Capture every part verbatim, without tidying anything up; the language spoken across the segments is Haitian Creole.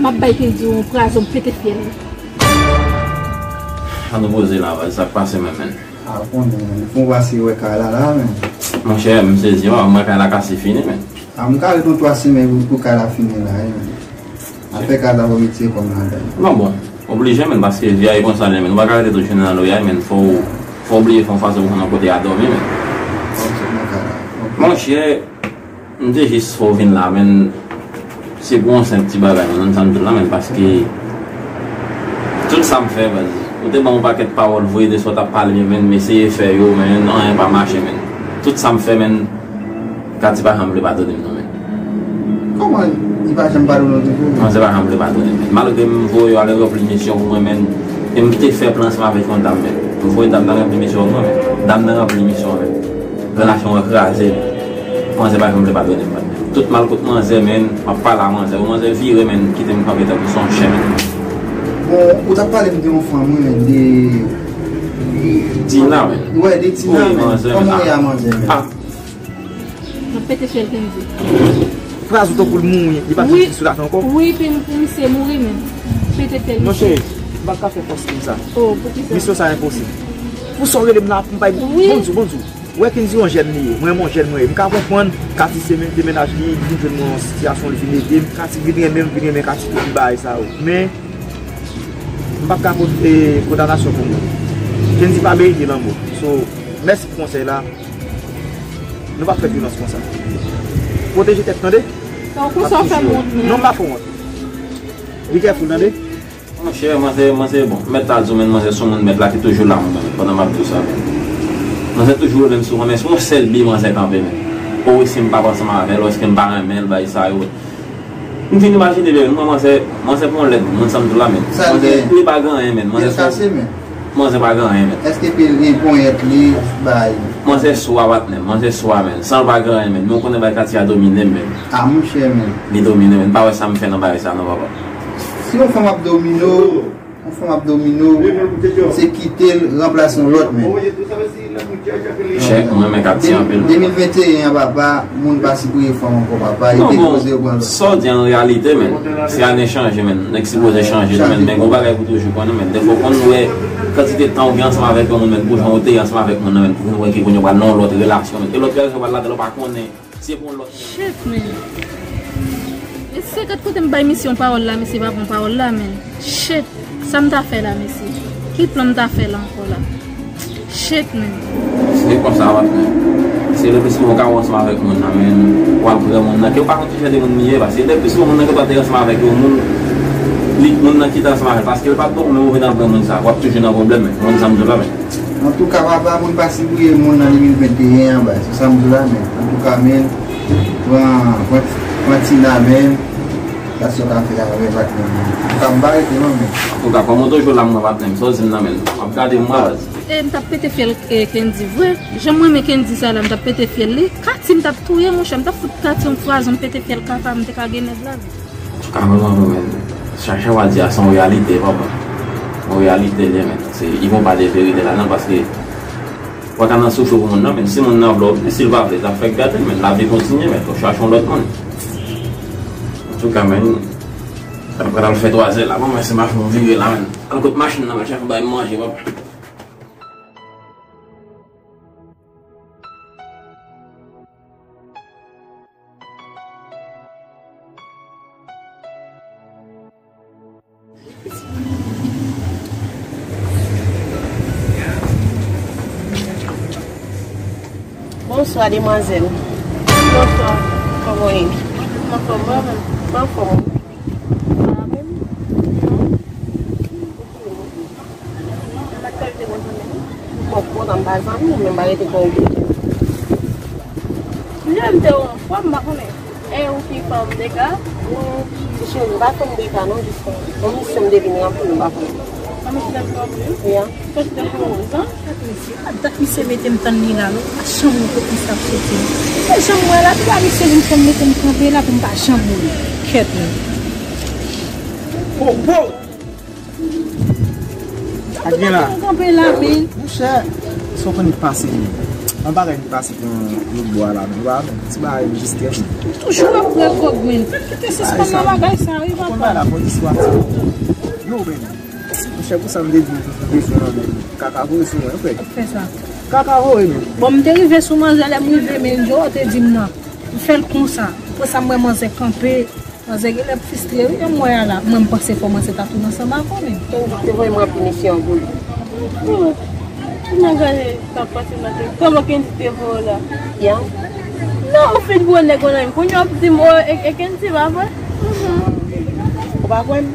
M ap bay Kendy yon prazon pete fyèl. An nou poze la, baz, sa k pase menm, menn? A, konnen, menn. Fon pase wè kay la, la, menn. Monchè, m sezi, m wè kay la kase fini, menn. A, m ka ret yon twa semèn pou, pou kay la fini la, wi, menn. Afè kay la, fò m retire kò m ladan. Non, bon, oblije, menn, paske vi a e konsa li ye, menn. Ou pa ka rete tou jounen nan loyal, menn. Fò w, fò w bliye fè yon fason pou w konn yon kote a dòmi, menn. Ok, nan kay la. Ok. Monchè, m te jis fè w vin la, menn. Se pou yon senp ti bagay, menn, nan tann tou la, menn, paske tout sa m fè, baz, ou te ban m yon pakèt pawòl, voye de sòt ap pale m yo, menn, m eseye fè yo, menn, anyen pa mache, menn. Tout sa m fè, menn, Katy pa janm vle padone m, non, menn. Kòman li pa janm padone w toujou? Manzè pa janm vle padone m, menn. Malgre m voye yo ale ranpli misyon pou mwen, menn, e m te fè plan ansanm avèk yon dam, menn. M voye dam nan ranpli misyon pou mwen, menn. Dam nan ranpli misyon, menn. Relasyon an kraze. Manzè pa janm vle padone m, patnè. Tout mal kot manzè, menn, m ap pale a manzè. Manzè vire, menn, kite m kanpe tankou se yon chen, menn. Bon, ou t ap pale m de yon fanm, wi, menn, de Tina, menn. Wi, de Tina, menn. Kòman w ye a manzè, menn? Ah. M ap pete fyèl Kendy. Prazou tankou l mouri, li pa fouti sou latè ankò. Wi, pou misye mouri, menn. Pete fyèl misye. Monchè, m pa ka fè fòs pou sa. Oh, poukisa? Misyon sa enposib. Pou sa w rele m la, pou m bay. Wi. Bonjou, bonjou. Ou wè Kendy yon jèn li ye. Mwen, yon jèn mwen ye. M ka konprann Katy se men-, demennaj li, li vin jwenn mwen yon sitiyasyon, li vin ede m. Katy vin renmen m, vin renmen Katy pou bagay sa yo. Men, m p ap ka pote kondanasyon pou moun. Kendy pa merite lanmò. So, mèsi pou konsèy la. Nou p ap fè vyolans konsa. Pwoteje tèt, tande? Tankou sa w fè m wont, menn. Non, m pa fè w wont. Be careful, tande? Monchè, manzè, manzè, bon, mèt la di w, menn, manzè se yon moun mèt la ki toujou la, mwen, menn, pandan m ap di w sa, menn. Manzè toujou rele m souvan, men se yon sèl bi manzè kanpe, menn. O, si m p ap ansanm avè l, èske m pa renmen l, bagay sa yo. M vin imajine, menn, mwen, manzè, manzè pran lèd, moun sa m di w la, menn. Sa l gen? Manzè, li pa gen anyen, menn. Manzè se yon, manzè pa gen anyen, menn. Èske pye l gen ponyèt li, bay? Manzè swa, patnè m, manzè swa, menn. San l pa gen anyen, menn. Men w konnen bagay Katy a domine m, menn. A, monchè, menn. Li domine, menn. M pa wè sa m fè nan bagay sa, non, papa. Si yon fanm ap domine w, yon fanm ap domine w, se kite l ranplase yon lòt, menn. Chèk, mwen renmen Katy anpil. De mil venteyen an, papa, moun pa sipriye fanm ankò, papa, e depoze yo pran lòt. Non, bon, sa w di an reyalite, menn. Si ane chanje, menn, nèg sipoze chanje tou, menn, men gon bagay pou toujou konnen, menn. Dèfwa w konn wè kantite tan w gen ansanm avèk yon moun, menn, pou jan w te ye ansanm avèk moun nan, menn, pou vin wè ke kounye a w pral nan yon lòt relasyon, menn. E lòt relasyon w pral ladan l, w pa konnen. Se pou yon lòt moun. Shit, man. Mesye, gad kote m bay misye yon pawòl la, mesye pa pran pawòl la, man. Shit, sa m ta fè la, mesye? Ki plan m ta fè la ankò la? Shit, man. Se konsa, patnè. Se le plis ou ka wè ansanm avèk moun nan, men w ap vrè moun nan. Ke w pa konn ki jan de moun li ye, paske le plis moun nan ke w te ansanm avèk yo, moun, li, moun nan ki te ansanm avèk, paske l pa t bon, men ou vin ap vrè moun sa, w ap toujou nan pwoblèm, men. Moun sa m di w la, men. Antouka, papa, moun pa sipriye moun nan de mil venteyen an, bay, se sa m di w la, men. Antouka, men, pran, pran, pran Tina, men, sa se yon afè avè patnè m. Antouka, m pa rete non, men. Antouka, kòm ou toujou la, mwen, patnè m, sa w di m nan, men, m ap gade mwen, baz. E, m t ap pete fyèl, e, Kendy, vre. Jan m renmen Kendy sa la, m t ap pete fyèl li. Katy, m t ap touye, monchè, m t ap fout Katy yon pwazon, m pete fyèl kaka, m te ka gen nèg la. Antouka, mwen, mwen, mwen, men, sa, sa w a di a, se yon reyalite, papa. Yon reyalite li ye, men. Se, il faut pas de vérité ladan, paske w pa ka nan soufri pou moun nan, men si moun nan vle w, si l pa vle, sa fèk gade, men lavi kontinye, men fò chache yon lòt moun. Antouka, men, sa pral fè twazè la, bon, men se machin vire la, men. Al kot machin nan, men, chèf bay manje, papa. Bonswa, demwazèl. Bonswa. Kòman w ye? Anfòm, ou menm? Mwen anfòm, wi. Sa va menm? Non. Ou konnen, ou konnen. Nan kalite bon zanmi nou? Bon, kontan m pa zanmi w, men m pa rete konn ou byen. Jan m te wè w anfòm, m pa konnen. E ou ki fanm de ka? Wi, cheri, m pa fanm de ka non, jis yon misyon m te vin ranpli, m pa konnen. Yon misyon w te vin ranpli? Wi. Sa w te fè woz, an? Gad misye, a dat misye mete m tann li la non, pa janm wè kote misye ap soti. Misye janm wè la, pi la misye vin fè m mete m kanpe la pou m pa janm wè l. Kèt non. Po, po! Ak gen la. Kanpe la, men. Monchè, sa w konn pase li. An bagay m te pase pran lòt bò a la, men, ou pa wè, ti bagay m jis kèk. Toujou ap pran gwòg, men. Kite sispann nan bagay sa, wi, papa. Konn bagay la, fò istwa ti. Yo, men. Monchè, pou sa m te di w, tou sou kesyon nan, men. Kaka voye sou mwen, frè. Fè sa. Kaka voye, men. Bon, m te rive sou manzè, lè m rive, men, Joe te di m nan. M fè l konsa. Pou sa, m wè manzè kanpe. Manzè genlè ap fristre wi, e mwen a la. Mwen m panse fò manzè ta tounen ansanm avè w menm. Te voye mwen pini fi an pou li. Oh, kounya gade sa k pase nan tèt. Kòman Kendy te voye w la? Ya. Non, ou fin gwo nèg ou nan men. Kounya w ap di m, oh, e, e Kendy pa vre? Ou pa kwè m?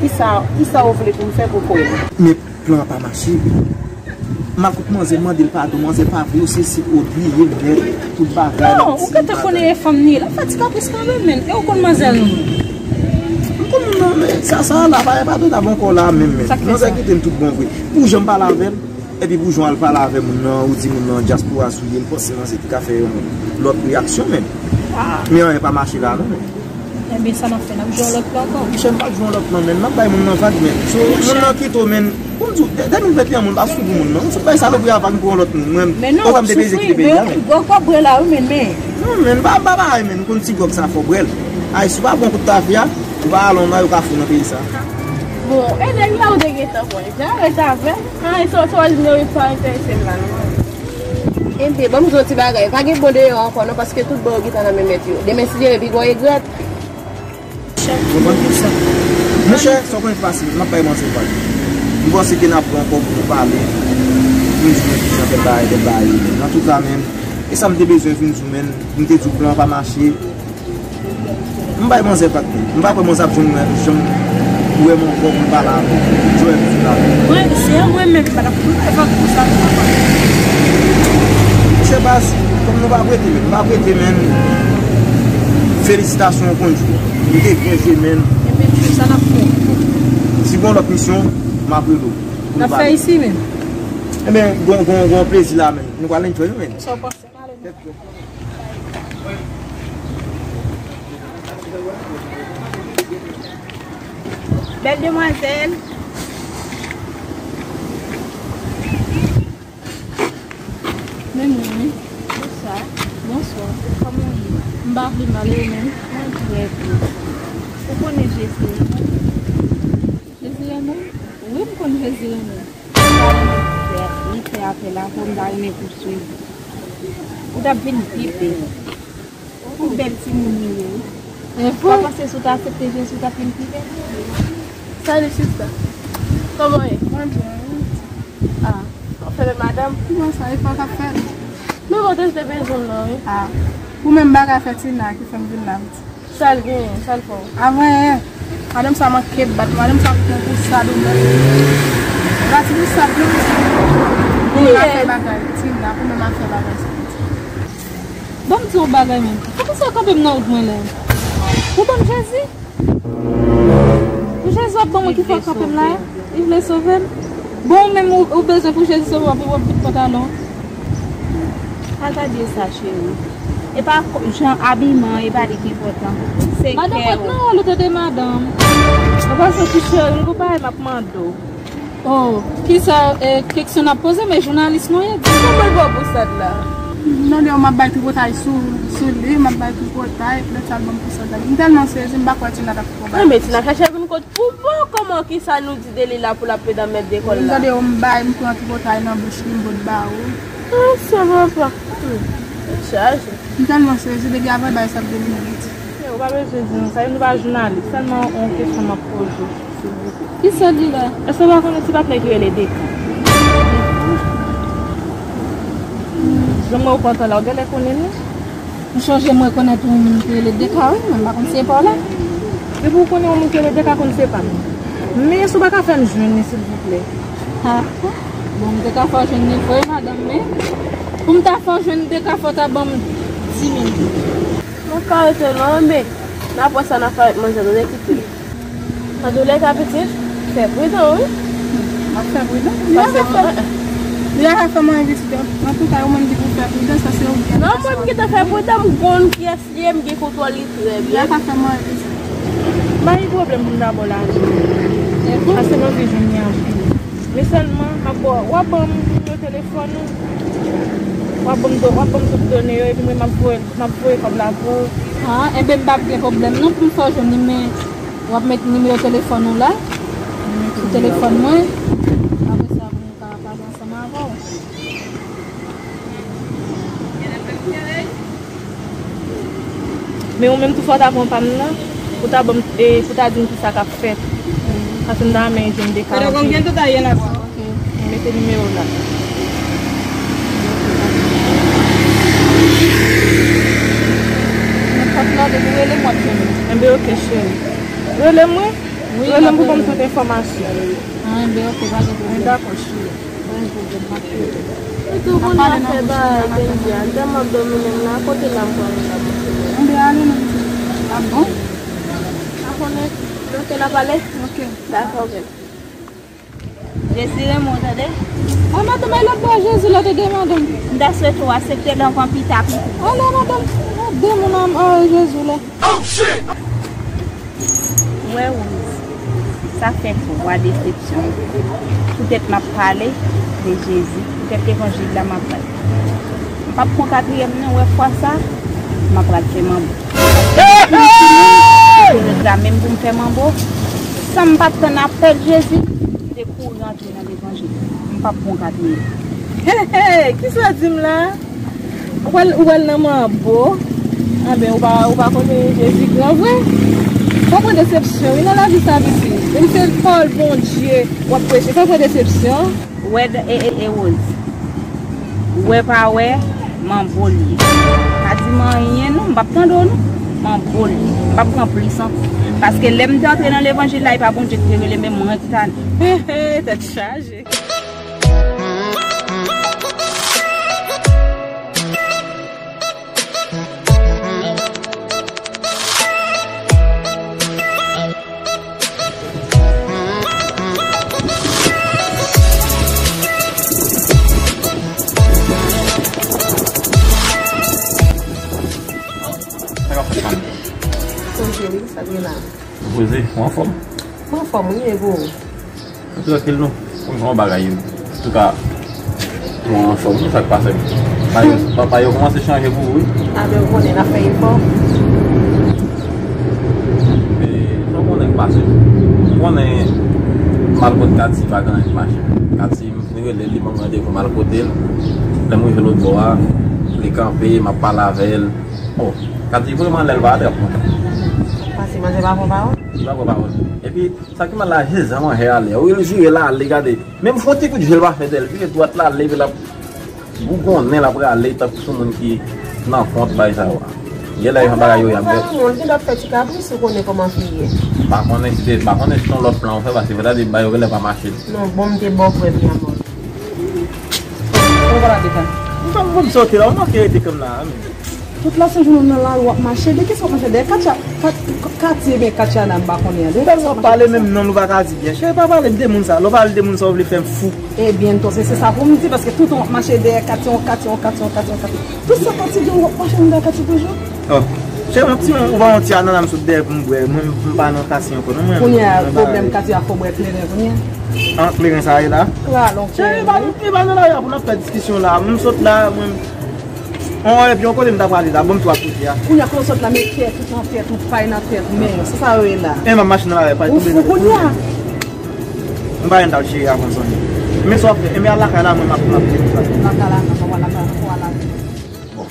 Kisa, kisa w vle pou m fè pou kwè m? Men plan an pa mache. M al kot manzè, m mande l padon. Manzè pa vle, se, se ou bliye m nèt, tout bagay. Non, ou gentan konnen e fanm li ye. L ap fè ti kapris kanmenm, men. E ou konn manzè l non? M konn moun nan, men sa, sa la, pa, pa de tab ankò la, menm, men. Sa k fè sa? Manzè kite m tout bon vre. Pou jan m pale avè l, epi pou jan w al pale avè moun nan, ou di moun nan dyaspora sou li, m panse manzè te ka fè yon lòt reyaksyon, men. Ah. Men anyen pa mache la, non, men. Ebyen, sa n ap fè? N ap jwe yon lòt plan ankò? Monchè, m p ap jwe yon lòt plan, menm. M ap bay moun nan vag, menm. So, moun nan kite w, menm. Pou m di w, de-, de mil venteyen, moun pa sou pou moun, non. M fout bay salopri a vag pou yon lòt moun, menm. Men non, ou pa m te peze kite peyi a, menm. Gwo kòb bwè la, wi, menm, men. Non, menm, pa, pa bagay, menm. M konn ti gwòg sa fò bwè l. Ay, si w pa pran kout tafya, ou pa al nan, yo ka fou nan peyi sa. Bon, e nèg la ou te gentan pran. Jan rete avè. Ay, so, so, di nou pa enterese m la, non. Enben, ban m di w yon ti bagay. Pa gen bon deyò ankò, non, paske tout bò yo gentan nan men mèt yo. Demen, si Dye vle, pi gwo regrèt. Konprann? Monchè, sa w konn pase, m ap bay manzè vag. M panse ke n ap pran ankò pou nou pale. Pou nou di mwen kijan tèl bagay, tèl bagay ye menm. Antouka, menm, e sa m te bezwen vin di w, menm. M te di w plan an pa mache. M bay manzè vag, menm. M pa kwè manzè ap jwenn mwen, janm wè m ankò pou l pale avè m. Joel di la. Mwen, se mwen menm, m pa t ap bay vag konsa, non, papa. Monchè baz, kòm nou pa prete, menm. M pa prete, menm. Felisitasyon, w konn jwe. Ou te byen jwe, menm. Ebyen, jwe sa n ap fè. Si gon lòt misyon, m ap rele w. N ap fè isi, menm. Ebyen, gon, gon, gon plezi la, menm. Nou pral enjoy, menm. Sa w panse? Bèl demwazèl. Men mwen, wi. Bonswa. Bonswa. Kòman w ye? M pa vle mal, e ou menm? Mwen trè byen. Ou konnen Jezi renmen w? Jezi renmen w? Wi, m konn Jezi renmen m. Li fè apèl avè w, m ta renmen pou w swiv li. Ou t ap vin pi bèl. Ou bèl timoun ou ye, wi. Ou pa panse si w ta aksepte Jezi, ou t ap vin pi bèl? Salut, sista. Kòman w ye? Mwen byen, wi. Ah, w ap fè bèl madanm? Kouman sa, e pa w k ap fè l? Men kote w te bezwen m nan, wi. Ah, pou menm bagay fè Tina ki fè m vin la, pitit. Sa l genyen, sa l fè w? Avanyè, madanm sa manke bat, madanm sa pran pou sa doulè. Pa ti pou sa doulè. Pou menm afè bagay, Tina, pou menm afè bagay sa. Ban m di w bagay menm. Poukisa w kanpe m nan wout mwen la? Ou ban m Jezi? Pou Jezi w ap ban mwen ki fè w kanpe m la? Li vle sove m. Bon, ou menm ou, ou bezwen pou Jezi sove w, w ap, w ap vin pantalon. Pa gade sa, cheri. E pa ko-, jan abiman, e pa li ki enpòtan. Se kè w. Madan, pòt nan wòl ou tande, madanm. Ou panse ki cheri, ou pa m ap mande w. Oh, kisa, eh, keksyon n ap poze, men jounalis nou ye. Kòman l ba w bousad la? M tande w, m ap bay tripotay sou, sou li, m ap bay tripotay, lè sa l ban m bousad la. M tèlman sezi, m pa kwè Tina t ap fè yon bagay. Wi, men Tina chache vin kot pou bon, kòman kisa nou di de li la pou l ap pede mèt de kòl la? M tande w, m bay, m pran tripotay nan bouch li, m pot ba ou. Ah, sa papa. Hmm. Tèt chaje. M tèlman sezi, depi avan bay sa ap vin vit. Ou pa bezwen di nou sa, nou pa jounalis, sèlman yon kesyon m ap poze w, silvouplè. Kisa l di la? Èske w pa konnen ti patnè ki rele Dekan? Jan m wè w pantan la, ou genlè konnen l, wi. M sonje m rekonèt yon moun ki rele Deka, wi, men m pa konn si e pa w la. Depi w konnen yon moun ki rele Deka, konn se pa m. Men èske w pa ka fè m jwenn li, silvouplè? Ha? Bon, m te ka fè w jwenn li vre, madanm, men pou m ta fè w jwenn Deka, fò w ta ban m dis mil goud. Mwen ka rete non, men n ap wè sa n ap fè avèk manzè, nou te kite l. Antoulèka, pitit, fè pridan, wi. M ap fè pridan. Li a fè, li a fè mwen envesti. Antouka, ou menm ki pou fè pridan, sa se ou ki... Non, mwen m gentan fè pridan, m konn kiyès li ye, m gen kontwòl li trè byen. Li a fè mwen envesti. M pa gen pwoblèm pou m ta ba w lajan. Paske m anvi jwenn li anpil. Men sèlman, m ap ba w, w ap ban m nimewo telefòn. Telefòn ou. W ap ban m do, w ap ban m tout done yo, epi mwen m ap voye, m ap voye kòb la pou ou. Ah, enben m p ap gen pwoblèm non pou m fè w jwenn nimewo. W ap met nimewo telefòn ou la sou telefòn mwen. Apre sa, pou nou ka pale ansanm avè w. Men ou menm tou fò w ta pran pa m nan, pou ta ban m, e, pou ta di m kisa k ap fèt. Paske m ta renmen jwenn de ka. Pero con quién tú estás yendo? Ok. Mete nimewo w la. Nenpòt lè, depi w rele m, w ap jwenn mwen. Enben, ok, cheri. Rele m, wi. Wi, rele m pou ban m tout enfòmasyon. Ah, enben, ok, pa gen pwoblèm. Dakò, cheri. Ou tou konnen afè bagay Kendy a, tèlman domine m la, kote la m pral la, monchè? Anben, ale non, pitit. Ah bon? Pa konnen, lòt lè n a pale? Ok. Dakò, bèl. Jezi renmen w, tande? Ah, madanm, ay lòt bò Jezi la, tande, madanm. M ta swete w aksepte l avan pita, pita. Ale, madanm, de moun an, ah, Jezi la. Ou wè, Rose, sa fè twa desepsyon. Poutèt m ap pale de Jezi, poutèt levanjil la m ap bay. M p ap pran katriyèm non, ou wè fwa sa, m ap pral fè manbo. Paske m te reklame m pou m fè manbo, san m pa t tann apèl Jezi, m te kouri antre nan levanjil. M p ap pran katriyèm. Hey, hey, kisa w di m la? Ou pral, ou pral nan manbo? Anben, ou pa, ou pa konnen Jezi gran vre? Fò w pran desepsyon, wi, nan lavi sa, pitit. Menm se pawòl Bondye w ap preche, fò w pran desepsyon. Wè, e, e, e, Rose. Wè pa wè, manbo l ye. Pa di m anyen, non, m p ap tande w, non. Manbo l ye. M p ap pran plis ankò. Paske lè m te antre nan levanjil la, e pa Bondye ki te rele, men mwen ki t ale. He, he, tèt chaje. Sa k ap fèt, fanmi? Bonjou, wi, sa k gen la? Ou poze, ou anfòm? Mwen anfòm, wi, e pou ou? Nou trankil, nou. Pou m fè yon bagay, yo. Antouka, nou anfòm, wi, sa k pase? Bagay yo, bagay yo kòmanse chanje pou ou, wi. A, men ou konnen, n ap fè efò. E, jan w konnen k pase. M konnen m al kot Katy, pa gen anyen k mache. Katy, m rele l, li ban m randevou, m al kote l. Lè m rive lòt bò a, li kanpe, m ap pale avè l. O, Katy, vrèman, lè l pa atè, ap kontan. Pase, manzè pa pran pawòl? Li pa pran pawòl. Epi, sa ki mal la, je zanmanjè ale. Wi, l vire l ale, gade. Menm fon ti kout je l pa fè tè, l vire dwat l ale, epi l ap bougonnen, l ap rale, tankou sou moun ki nan kont, bay sa yo. Genlè jan bagay yo ye a, m wè. Moun ki dòt fè ti kapris, ou konnen kòman fi ye. M pa konnen si te, m pa konnen si se yon lòt plan ou fè, paske vre la, bagay yo genlè pa mache. Non, bon, m te bò prèv li anmò. Ou pa la detan. M pa m bon sòti la, ou manke rete kanm la, men. Tout la sejou nou nan lari w ap mache, de kisa w ap mache dèyè Katya, Kat-, Katye ebyen Katyana m pa konnen an, de kisa w ap mache konsa? Tèlman pale menm non nou pa ka di byen. Cheri pa pale de moun sa, lè w pale de moun sa w vle fè m fou. Ebyen, tou se, se sa pou m di, paske toutan w ap mache dèyè Katye, yon Katye, yon Katye, yon Katye, yon Katye. Tout sa Katye di w, w ap mache anndan Katye toujou? Oh. Cheri, yon ti, ou ba yon ti anana m sot dèyè pou m bwè. Mwen, m pa nan Katye ankò, non, mwen. Kounye a, pwoblèm Katye a fè w bwè kleren kounye a? An kleren sa ye la? Cheri, e pa nou, e pa nan lari a pou n ap fè diskisyon la. M sot la, mwen. On, epi yon kote m ta prale la, bon, m tou ap kote a. Kounye a, kote w sot la, met tè tout nan tèt ou, pay nan tèt, men, se sa yo ye la. E m ap mache nan lari a, pay tonbe nan tèt ou. Ou fou kounye a? M pa gen dal cheri avan sònn. Men sa w ap fè, e men al lakay la, mwen m ap, m ap koute sa. Lakay la, nan, pa lakay la, pa lakay la. Bon.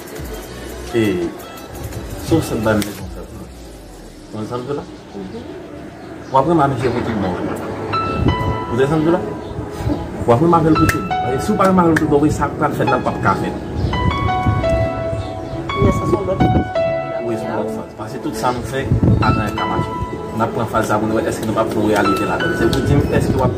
E, se yon sèl bagay m bezwen fè pou nou. Konn sa m di w la? W ap renmen misye pou tout bon vre. Ou te santi la? W ap renmen avè l pou tout bon. E si w pa renmen avè l pou tout bon vre, sa k pral fèt la, l p ap ka fèt. Yes, sa se yon lòt faz. Wi, se yon lòt faz. Paske tout sa nou fè, pa gen anyen k ka mache. N ap pran faz sa pou nou wè èske nou p ap fè yon reyalite ladan l. Se pou di m, èske w ap,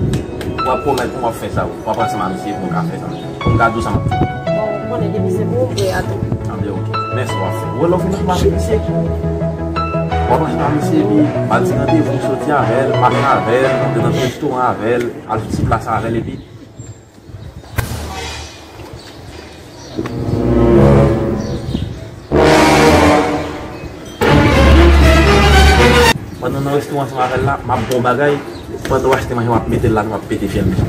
w ap pwomèt mwen w ap fè sa, w ap ansanm a misye pou w ka fè sa. Pou m ka di w sa m ap fè. Bon, ou konnen depi se pou ou, m prè a tou. Anben, ok. Men sa w ap fè. Ou wè lè w fin ansanm avèk misye, w ap ansanm avèk misye, epi ba l ti randevou, soti avè l, mache avè l, antre nan ti restoran avè l, al sou ti plas avè l, epi pandan w nan restoran ansanm avè l la, m ap ba w bagay, pandan w achte manje, w ap mete l la, w ap pete fyèl misye.